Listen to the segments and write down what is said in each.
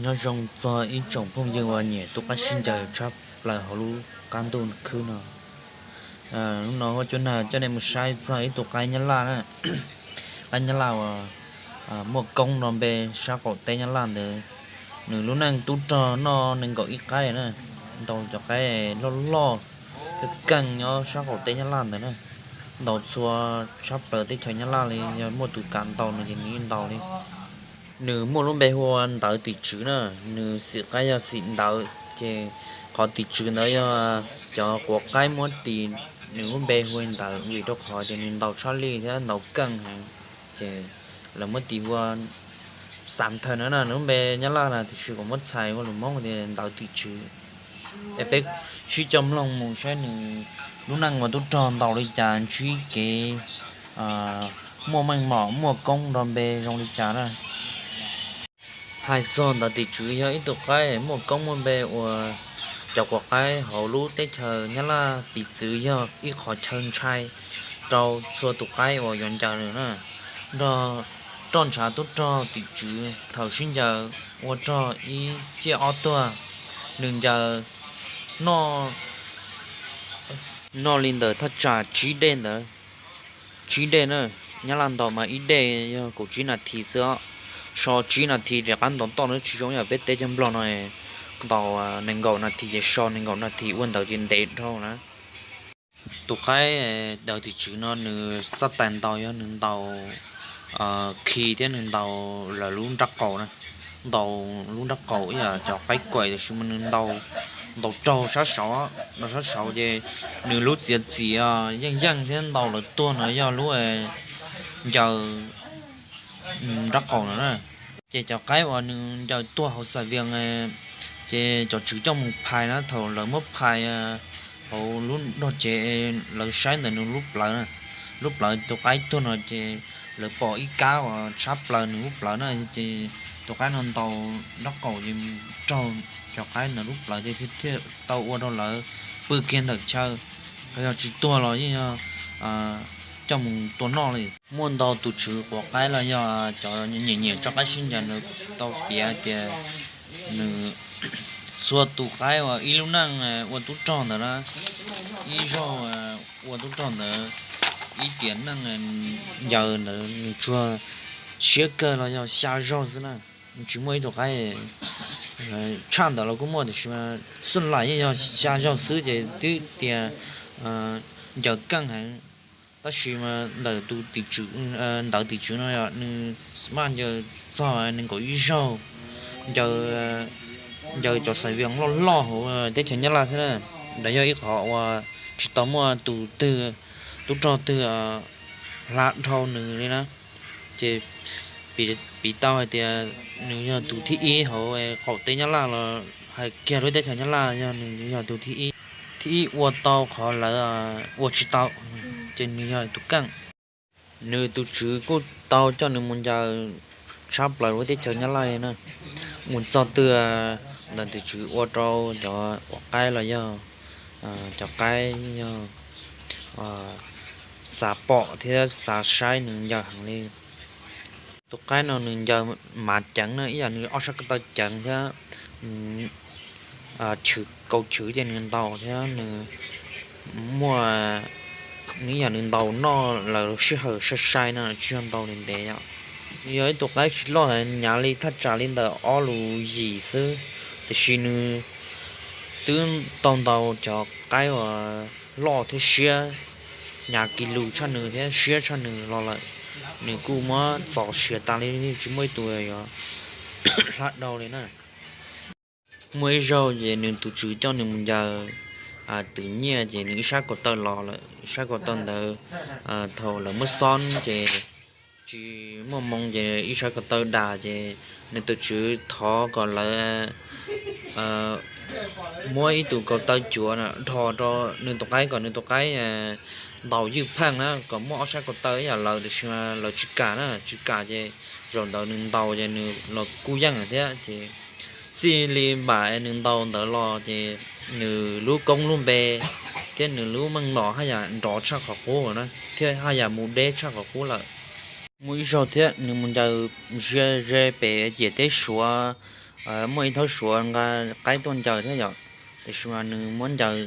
Nyob zoo txog ib tsoom phooj ywg uas nyiam tus qaib sib ncaws tshaj plaws hauv lub qab ntuj khwb no. Hnub no Huab Cua Nag coj nej mus saib txog ib tug qaib Nyab Laj na, qaib Nyab Laj uas muaj koob nrog npe sab qaum teb Nyab Laj ntawd. Nws lub neej tub rog noj nees nkaum ib qaib na, ntaus cov qaib loj loj, keej keej nyob sab qaum teb Nyab Laj ntawd na, ntaus txhua tshab plaws teb chaws Nyab Laj li, yog muaj tus kam ntaus nws ces nws yeej ntaus li. Nws muaj lub npe hu ua Ntawv Tim Tswv na, nws xim qaib yog xim ntawv, ces qhov tim tswv ntawd yog cov quav qaib muab tis, nws lub npe hu ua Ntawv vim rau qhov tias nws ntaus tshaj lij thiab ntaus keej heev, ces lawv muab tis hu ua Xam Thawm na, nws lub npe Nyab Laj na, tiam sis kuv muab txhais ua lus Hmoob tias Ntawv Tim Tswv. Es peb sib coj mloog mus saib nws lub neej uas tub rog ntaus li cas, ntsib kev muaj meej mom muaj koob nrog npe zoo li cas na. Hais txog Ntawv Tim Tswv yog ib tug qaib muaj koob muaj npe uas cov quav qaib hauv lub teb chaws Nyab Laj piv txwv yog ib qhov chaw ntshai rau txhua tus qaib uas yuav ncaws nws na. Nrog roj ntshav tub rog tim tswv thaum sib ncaws ua rog ib ciaj ob tuag, nws ncaws noj, noj li ntawm thaj tsam tsib dej ntawd. Tsib dej na, Nyab Laj ntaus mas ib dej yog kaum tsib nas this xwb os. So tsib nas this rov qab ntaus toj na, tsis zoo ib yam peb teb chaws Nplog no ntaus nees nkaum nas this ces so nees nkaum nas this ua ntawd ces ntev dhau na. Tus qaib Ntawv Tim Tswv no nws xab tais ntaus yog nws ntaus khi thiab nws ntaus lawv lub nrab qaum na, ntaus lub nrab qaum ib yam cov qaib kuam, tiam sis mas nws ntaus, ntaus raug sab saud, ntaus sab saud ces nws lub txiav txim yeej yeej thiab ntaus lawv tuag no yog lub ncaws nrab qaum no na. Ces cov qaib uas nws ncaws tuag hauv Xam Vias, ces cov tswv coj mus phais na, thaum lawv muab phais hauv lub dog cev, lawv saib ntawm nws lub plawv, lub plawv tus qaib tuag no ces lawv pom ib kab uas tshab plaws nws lub plawv na, ces tus qaib no ntaus nrab qaum ces raug cov qaib ntawd lub plawv ces thiaj tau ua rau lawv pw kiag ntawm chaw, yog tsis tuag los yeej yog coj mus tua noj li. Muaj ntau tus tswv quav qaib los yog cov nyiam nyiam tso qaib sib ncaws nws tau piav tias nws txhua tus qaib uas ib lub neej ua tub rog ntawd na, ib zaug ua tub rog ntawd, ib tiam neej ncaws ntawd nws tsuag siab kawg los yog xya zaug xwb na. Tsis muaj ib tug qaib tshaj ntawd los kuj muaj, tiam sis xub lam yeej yog xya zaug xwb ces twb tias ncaws keej heev. Tab sis mas ntawm tus tim tswv, Ntawv Tim Tswv no yog nws maj ncaws txog nees nkaum ib zaug, ncaws, ncaws cov Xais Vias loj loj hauv teb chaws Nyab Laj xwb na. Ntawd yog ib qhov uas tsis tau muaj tus twg, tub rog twg hla dhau nws li na. Ces piv tau hais tias nws yog tus thib ib hauv qaum teb Nyab Laj los hais kiag lub teb chaws Nyab Laj yog nws yog tus thib ib, thib ib ua tau qhov lawv ua tsis tau, ces nws yog tus keej. Nws tus tswv kuj tau coj nws mus ncaws tshab plaws lub teb chaws Nyab Laj li na, mus txog twg Ntawv Tim Tswv ua rau cov quav qaib los yog cov qaib yog xav pom thiab xav saib nws ncaws heev li. Tus qaib no nws ncaws mav ceev na, ib yam nws ob sab ko taw ceev thiab, chwv, kaus chwv ces nws ntaus thiab nws muaj, nws ib yam nws ntaus noj lawv sij hawm sai sai no, tsis yog ntaus ntev ntev yom. Nws yog ib tug qaib tsis loj, nyav li thaj tsam li ntawm ob lus yim xwb, tiam sis nws twb tau ntaus cov qaib uas loj thiab siab, nyav kis lus tshaj nws thiab siab tshaj nws los lawm. Nws kuj muab txov siav tas li, tsis muaj ib tug yuav hla dhau li na. Muaj ib zaug ces nws tus tswv coj nws mus ncaws twm nyiaj ces nws ib sab ko taw los lawm, ib sab ko taw ntawd thaum lawv muab xob ces tsis muaj moo ces ib sab ko taw dam ces nws tus tswv thov kom lawv muab ib tug ko taw cuav dhos rau nws tus qaib kom nws tus qaib ntaus ywj pheej na kom muaj ob sab ko taw ib yam lawv, tiam sis mas lawv tsis kam na, tsis kam ces zaum ntawd nws ntaus ces nws los kuj yeej thiab ces txij li npam nws ntaus ntawd los ces nws lub koob lub npe thiab nws lub meej mom haj yam nrov tshaj qhov qub na, thiab haj yam mus deb tshaj qhov qub lawm. Muaj ib zaug thiab nws mus ncaws ze ze pem ciam teb Suav, Muaj ib thaub suav nqa qaib tuaj ncaws thiab yom, tiam sis mas nws muab ncaws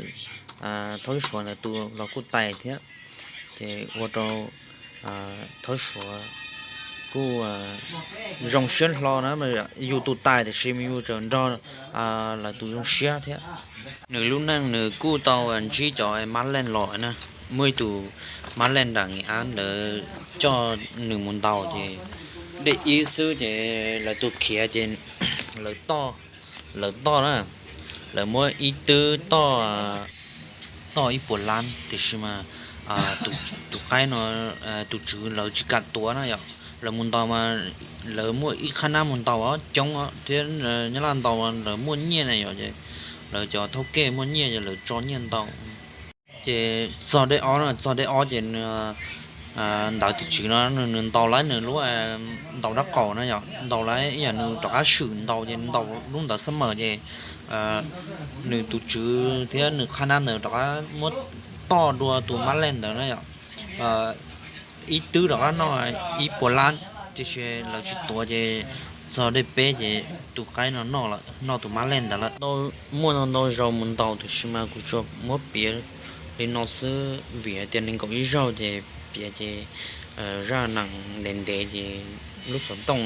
thaub suav ntawd tu los kuj tais thiab, ces ua rau thaub suav kuj zoo siab hlo na, yus tus tais tiam sis mas yus tseem nrog lawv tus zoo siab thiab. Nws lub neej nws kuj tau ntsib cov mab leej los na, muaj ib tus mab leej nram Nqi Ab ntawd coj nws mus ntaus ces dej ib xwb ces lawv tus khiav ces lawv toj, lawv toj na, lawv muab ib twb toj, toj ib puas lab, tiam sis mas tus qaib no, tus tswv lawv tsis kam tuav na yom, lawv mus ntaus mas lawv muaj ib qhab nab mus ntaus coob thiab, Nyab Laj ntaus lawv muaj nyiaj na yom, ces lawv cov thauj kej muaj nyiaj ces lawv tso nyiaj ntaus. Ces txog dej ob na, txog dej ob ces ntawd tus tswv no nws ntaus lawv nws lub, ntaus rab qaum na yom, ntaus lawv ib yam nws rov qab swm ntaus ces ntaus lub ntawd xab mawm ces nws tus tswv thiab nws qhab nab ntawd rov qab muab toj dua tus mab leej ntawd na yom, ib twb rov qab noj ib puas lab, tiam sis lawv tsis tuav ces txog dej peb ces tus qaib no noj lawm, noj tus mab leej ntawd lawm. Muaj ntau ntau zaus mus ntaus tiam sis mas kuv tsuas muab piav li no xwb vim hais tias nees nkaum ib zaug ces piav ces zaj nees ntev ntev ces lub xov tooj,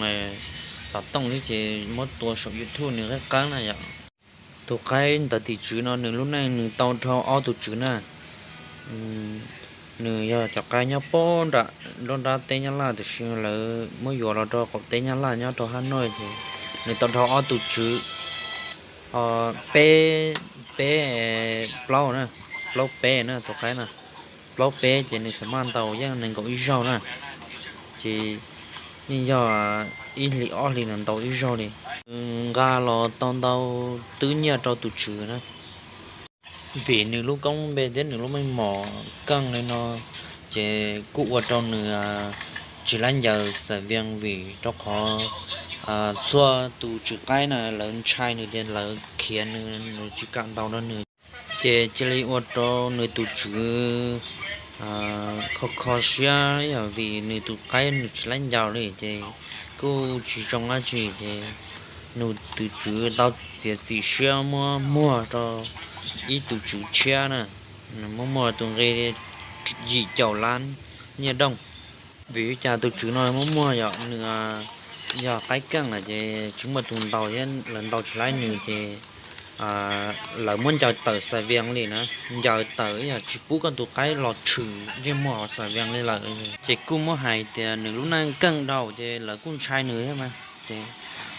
xov tooj thiab ces muab tua saum YouTube nws qab qab na yom. Tus qaib ntawd tus tswv no nws lub neej nws tau dhau ob tus tswv na. Nws yog cov qaib nyob pob nram nruab nrab teb Nyab Laj tiam sis lawv muab yuav los rau qaum teb Nyab Laj nyob rau Hab Noj ces nws tau dhau ob tus tswv, peb, peb, plaub na, plaub peb na tus qaib na, plaub peb ces nws xam maj ntaus yeej nees nkaum ib zaug na, ces yeej yog ib hlis ob hlis ntawd ntaus ib zaug li. Nws nqa los tau ntau twb nyiaj rau tus tswv na. Vim nws lub koob npe thiab nws lub meej mom keej li no ces kuj ua rau nws tsis laib ncaws xav vias vim rau qhov txhua tus tswv qaib na lawv ntshai nws ces lawv khiav nws, nws tsis kam ntaus rau nws. Ces cia li ua rau nws tus tswv kho kho siab vim nws tus qaib nws tsis laib ncaws li ces kuj tsis zoo dab tsi ces nws tus tswv tau txiav txim siab muab muag rau ib tus tswv tshiab na, nws muab muag tus nqi yim caum lab nyiaj dooj. Vim li cas tus tswv no muab muag yom, nws yog qaib keej lawm ces tsis muaj tus ntaus thiab lawv ntaus tsis laib nws ces lawv muab ncaws tawm xav vias li na, ncaws tawm ib yam tsis pub koj tus qaib los tshwm ntsej muag hauv xav vias li lawm. Ces kuj muab hais tias nws lub neej keej dhau ces lawv kuj ntshai nws thiab mas ces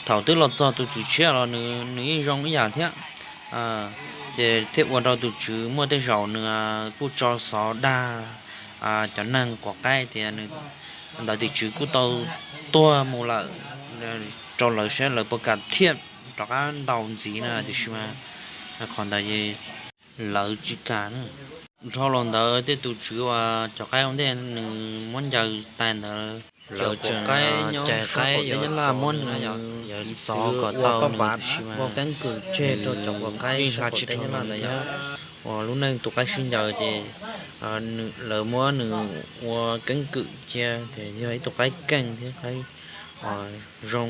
thaum twb los txog tus tswv tshiab los nws, nws yeej zoo ib yam thiab. Ces thiaj ua rau tus tswv muaj tej zaum nws kuj tso xov dag cov neeg quav qaib tias nws, ntawd tus tswv kuj tau tuag mus lawm, rau lawv saib lawv puas kam thiaj rov qab ntaus ntxiv na tiam sis mas qhov ntawd lawv tsis kam na. Dhau los ntawd tej tus tswv uas cov qaib ua ntej nws muab ncaws tas ntawd lawv tseem cais qaib yuav muab nws xov kom tau nws tiam sis mas keeb kwm tseg rau cov quav qaib sab qaum teb Nyab Laj ntawd yog uas lub neej tus qaib sib ncaws ces lawv muab nws ua keeb kwm cia tias yog ib tug qaib keej thiab qaib zoo.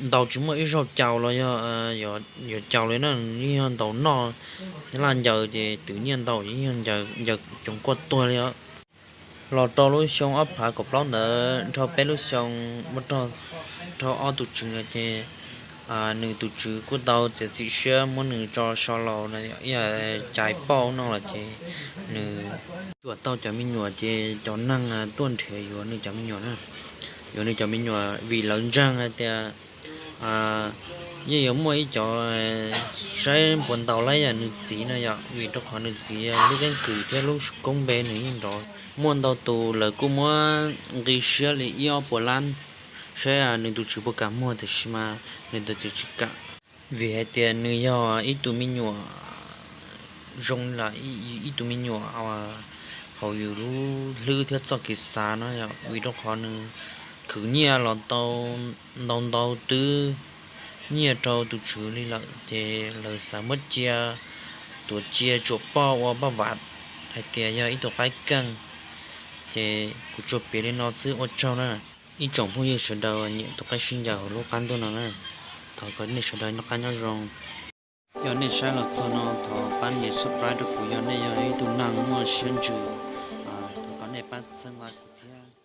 Ntaus tsis muaj ib zaug caus los yog yuav caus li na, yeej yog ntaus noj, Nyab Laj ncaws ces twv nyiaj ntaus ces yeej yog ncaws, ncaws cov quaj tuag li os. Los rau lub xyoo ob phav kaum plaub ntawd dhau peb lub xyoo muab rog dhau ob tus tswv ntawd ces nws tus tswv kuj tau txiav txim siab muab nws tso so laus, ib yam cais pauj no los ces nws tsuam tau cov me nyuam ces cov neeg tuaj nrhiav yuav nws cov me nyuam na, yuav nws cov me nyuam vim lawv ntseeg hais tias yeej yuav muaj ib cov saib puas ntaus laib yam nws txiv no yom, vim rau qhov nws txiv lub keeb kwm thiab lub koob npe nws yeej nrov. Muaj ntau tus lawv kuj muab nqi siab li ib ob puas lab saib nws tus tswv puas kam muag tiam sis mas nws tus txiv tsis kam, vim hais tias nws yog ib tug me nyuam zoo li ib tug me nyuam hauv yus lub hlwb thiab txoj kev xav no yom, vim rau qhov nws khwv nyiaj los tau ntau ntau twb nyiaj rau tus tswv li lawm ces lawv xav muab cia, tuav cia tsuam poj ua poj vam hais tias yog ib tug qaib keej. Ces kuv tsuas piav li no xwb, ua tsaug na ib tsoom phooj ywg sawv daws nyiam tus qaib sib ncaws hauv lub qab ntuj no na. Thov kom nej sawv daws noj qab nyob zoo. Yog nej saib los txog no thov pab nias subscribe rau kuv, yog nej yog ib tug neeg muaj siab ntsws, thov kom nej pab txhawb nqa kuv thiab.